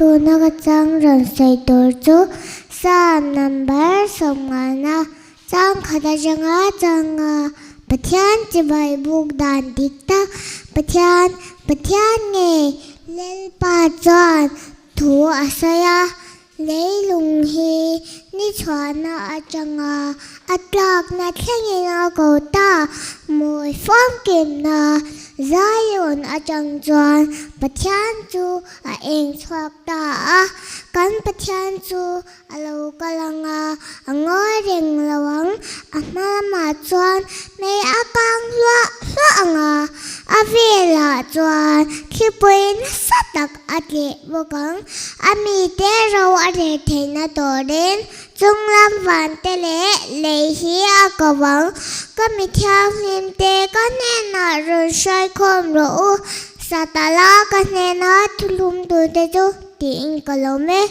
Tuna ka chang rawn sawi tur chu Psalm number sawmngana chang khat atanga changa Pathian chibai buk dan dik tak Pathian Pathian ngei Lalpa chuan thu a sawi a. Leilung hi ni chhuahna atanga a tlakna thlengin a ko ta. Mawi famkimna Zion atang chuan Pathian chu a eng chhuak ta a. Kan Pathian chu a lo kal ang a, a ngawi reng lo ang. A hma lamah chuan mei a kang hluah hluah ang a, a velah chuan thlipui nasa tak a tleh bawk ang. A mite ro a reh theihna turin chunglam vante leh lei hi a ko ang. Ka mi thianghlimte ka hnenah rawn hruai khawm rawh u, Satala ka hnena thuthlum tute chu tiin ka lawm e.